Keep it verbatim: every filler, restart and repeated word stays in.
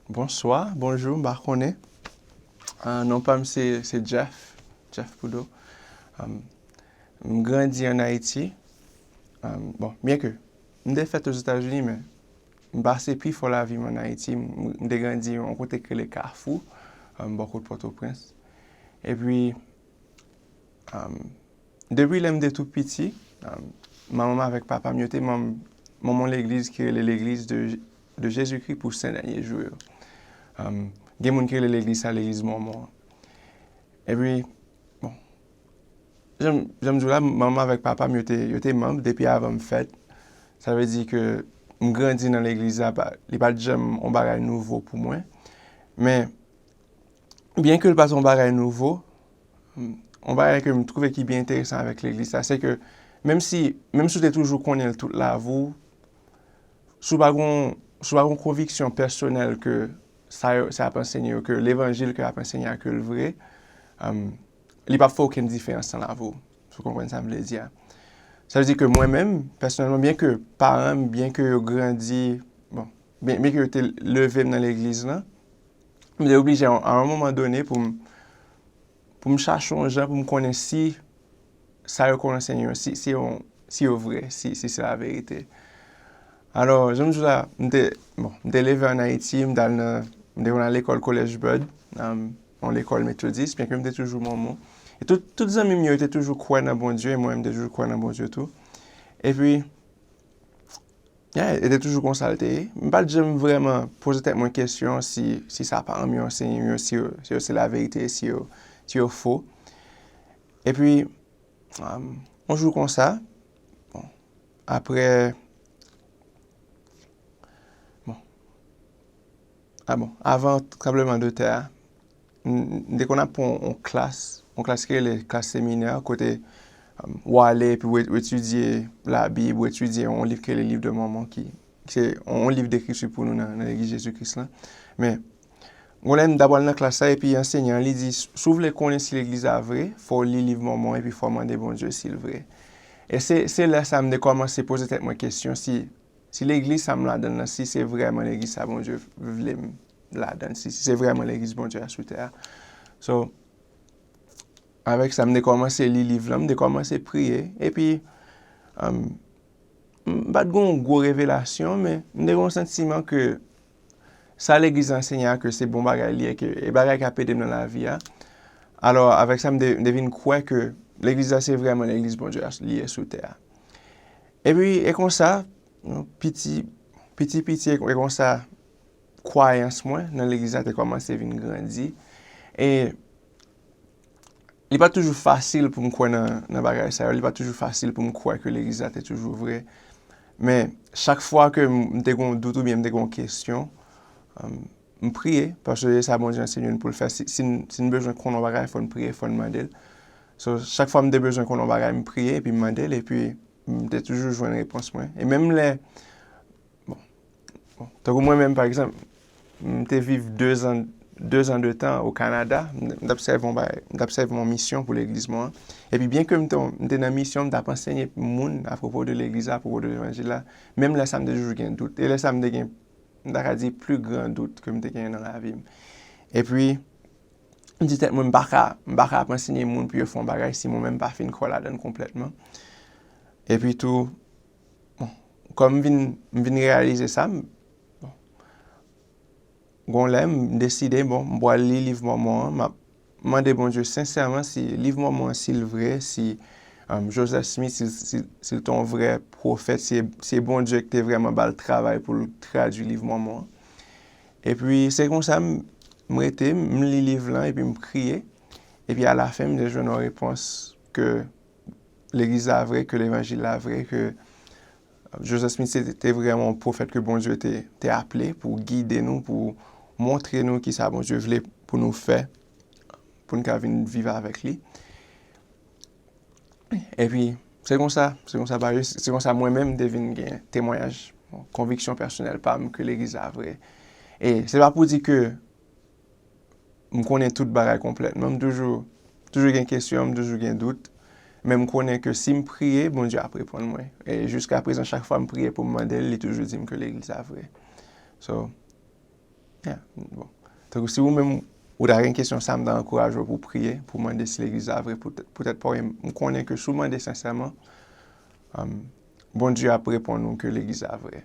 Bonswa, bonjou, m pa konnen. Ah, non pa m se, se Jeff, Jeff Poudo. Um, m grandi ann Ayiti. Um, bon, byen ke m te fèt Ozetazini, men m pase pi fò lavi m ann Ayiti. M, m te grandi yon kote ki rele Kafou, um, bò kot Pòtoprens. Epi, um, depi lè m te tou piti, um, manman m avèk papa m yo te manm, manman legliz ki rele Legliz de, de Jésus-Christ pour Saint Dernier Jour yo. Um, gen moun ki rele legliz sa Legliz Mòmon an. Epi, bon, jan m, jan m di w la, manman m avèk papa m yo te, yo te manm depi avan m fèt. Sa vle di ke m grandi nan legliz la, pa, li pa t janm yon bagay nouvo pou mwen. Men, byen ke l pa t yon bagay nouvo, yon bagay ke m twouve ki byen enteresan avèk legliz la, se ke menm si, menm si w te toujou konnen l tout lavi w, si w pa gon, si w pa gon konviksyon pèsonèl ke sa yo, sa y ap ansenye yo, ke levanjil ke y ap ansenye a, ke l vre, um, li p ap fè okenn diferans nan lavi w. Si w konprann sa m vle di a. Sa vle di ke mwen menm, pèsonèlman, byen ke paran m, byen ke yo grandi, bon, byen, byen ke yo te leve m nan legliz lan, m te oblije a, a yon moman done pou m, pou m chache yon jan pou m konnen si sa yo konn anseye yo, si, si yo, si yo vre, si, si se laverite. Alò, jan m di w la, m te, bon, m te leve ann Ayiti, m t al nan, m te konn al lekòl Kolèj Bud, um, yon lekòl metodis, byen ke m te toujou mòmon. E tout, tout zanmi m yo te toujou kwè nan Bondye, e mwen, m te toujou kwè nan Bondye tou. Epi, yeah, e te toujou konsa l te ye. M pa t janm vrèman poze tèt mwen kesyon si, si sa paran m yo anseye m yo, si yo, si yo se laverite, si yo, si yo fo. Epi, um, yon jou konsa, bon, apre, bon, ah bon, avan tranbleman de tè a, m, m te konn ap pran yon, yon klas, yon klas ki rele klas seminè, kote, um, w ale epi w, w etidye Labib, w etidye yon liv ki rele Liv de Mòmon, ki, ki se yon liv dekriti pou nou nan, nan Legliz Jezi Kris lan. Men, gon lè m t ap pral nan klas la, epi ansenyan an, li di, si w vle konnen si legliz la vre, fò w li Liv Mòmon epi fò w mande Bondye si l vre. E se, se lè sa m te kòmanse poze tèt mwen kesyon si, si legliz sa m ladan l lan, si se vrèman legliz sa Bondye vle m ladan l, si, si se vrèman legliz Bondye a sou tè a. So, avèk sa, m te kòmanse li liv lan, m te kòmanse priye, epi, um, m pa t gen yon gwo revelasyon, men m te gen yon santiman ke sa legliz la ansenye a, ke se bon bagay li ye, ke e bagay k ap ede m nan lavi a. Alò, avèk sa, m te, m te vin kwè ke legliz la se vrèman legliz Bondye a, li ye sou tè a. Epi, e konsa, piti, piti, piti, e, e konsa, kwayans mwen nan legliz la te kòmanse vin grandi. E li pa t toujou fasil pou m kwè nan, nan bagay sa yo. Li pa t toujou fasil pou m kwè ke legliz la te toujou vre. Men, chak fwa ke m, m te gen yon dout oubyen m te gen yon kesyon, um, m priye, paske se sa Bondye ansenye n pou l fè. Si, si n, si n bezwen konnen yon bagay, fò n priye, fò n mande l. So, chak fwa m te bezwen konnen yon bagay, m priye, epi m mande l, epi m te toujou jwenn repons mwen. E menm lè, bon, bon, tankou mwen menm, pa egzanp, m te viv dezan, dezan de tan o Kanada, m, m t ap sèvi yon bagay, m t ap sèvi yon misyon pou legliz mwen an. Epi byen ke m te, m te nan misyon, m t ap ansenye moun apwopo de legliz la, apwopo de levanjil la, menm lè sa m te toujou gen dout. E lè sa m te gen, m ta ka di, pli gran dout ke m te genyen nan lavi m. Epi, m di tèt mwen, m pa ka, m pa ka ap ansenye moun pou yo fè yon bagay si mwen menm m pa fin kwè ladan l konplètman. Epi tou, bon, kòm m vin, m vin reyalize sa, m, bon, gon lè m deside, bon, m pral li Liv Mòmon an, m ap mande Bondye sensèman si Liv Mòmon an, si l vre, si, um, Joseph Smith, si, si, si l te yon vrè pwofèt, si, si Bondye ki te vrèman ba l travay pou l tradui Liv Mòmon an. Epi, se konsa, m, m rete, m li liv lan, epi m priye. Epi, alafen, m te jwenn yon repons ke legliz la vre, ke levanjil la vre, ke Joseph Smith se te, te vrèman yon pwofèt ke Bondye te, te aple pou gide nou, pou montre nou kisa Bondye vle pou nou fè, pou n ka vin viv avèk li. Epi, se konsa, se konsa, se konsa mwen menm m te vin gen temwayaj, konviksyon pèsonèl pa m ke legliz la vre. E se pa pou di ke m konnen tout bagay konplètman. M toujou, toujou gen kesyon, m toujou gen dout. Men m konnen ke si m priye, Bondye ap reponn mwen. E jiska prezan, chak fwa m priye pou m mande l, li toujou di m ke legliz la vre. So, Yeah, bon. Tankou si ou menm ou ta gen kesyon sa, m ta ankouraje w pou w priye, pou w mande si legliz la vre, poutèt, poutèt pa w ye. M konnen ke si w mande sensèman, um, Bondye ap reponn ou ke legliz la vre.